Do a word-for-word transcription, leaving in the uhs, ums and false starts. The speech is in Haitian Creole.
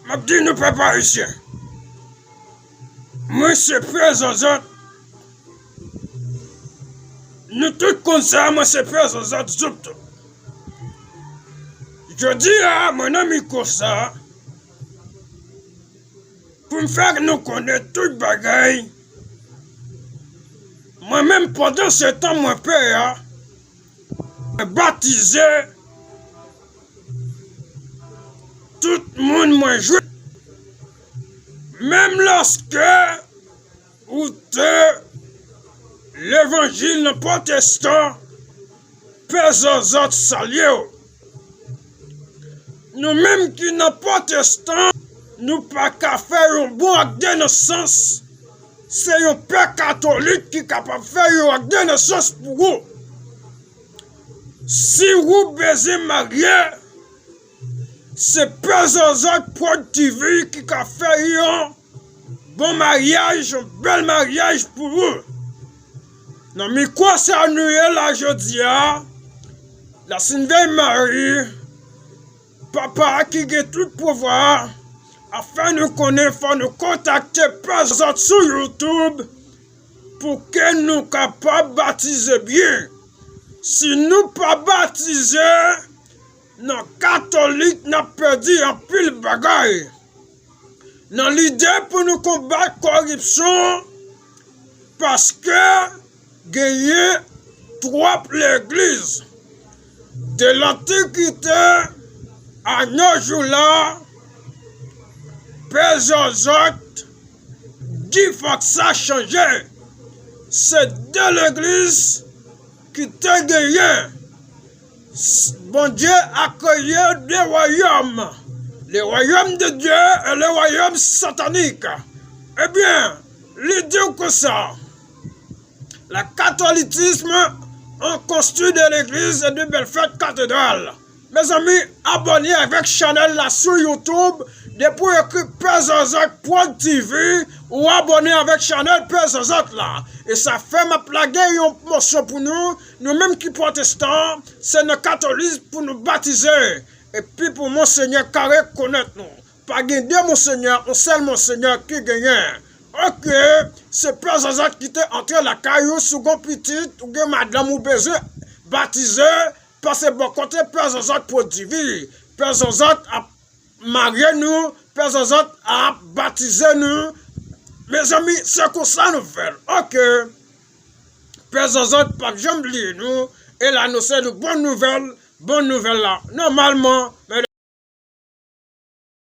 M ap di nou pèp ayisyen, mwen se pè Zanzòt. Nou tout konn sa, mwen se pè Zanzòt Zoup tou. Jodi a, mwen nan mikwo sa pou m fè nou konnen tout bagay. Mwen menm, pandan se tan mwen pè a, mwen batize tout moun mwen jwenn. Menm lòske ou te levanjil nan pwotestan, pè Zanzòt salye w. Nou menm ki nan pwotestan, nou pa ka fè yon bon ak de nasans. Se yon pè katolik ki kapab fè yon ak de nasans pou ou. Si ou bezwen marye, se pè Zanzòt Prod T V ki ka fè yon bon maryaj, yon bèl maryaj pou ou. Nan mikwo sa nou ye la jodi a, Lasinvèy Mari, papa a ki gen tout pouvwa a, ap fè nou konnen fò nou kontakte pè Zanzòt sou YouTube pou ke nou kapab batize byen. Si nou pa batize, nan katolik, n ap pèdi anpil bagay. Nan lide pou nou konbat kòripsyon, paske genyen twòp legliz. De lantikite a nos jours la, pè Zanzòt di fòk sa chanje. Se de legliz ki te genyen. Bondye a kreye de wayòm, le wayòm de Dye e le wayòm satanik. Ebyen, li di w konsa, le catholicisme a construit des églises et de belles fêtes cathédrales. Mezanmi, abòne avèk chanèl la sou YouTube. Depi w ekri Pè Zanzòt Prod T V, ou abòne avèk chanèl Pè Zanzòt la. E sa fè m ap lage yon pwomosyon pou nou, nou menm ki pwotestan, se nan katolik pou nou batize. Epi pou Monsenyè ka rekonèt nou. Pa gen de Monsenyè, yon sèl Monsenyè ki genyen. Oke, se Pè Zanzòt ki te antre lakay ou, si w gen pitit, ou gen madanm, ou bezwen batize, pase bò kote Pè Zanzòt Prod T V. Pè Zanzòt ap marye nou, Pè Zanzòt ap batize nou. Mezanmi, se konsa nou fè l. Oke. Pè Zanzòt p ap janm bliye nou, e l anonse nou bon nouvèl. Bon nouvèl la, nòmalman, men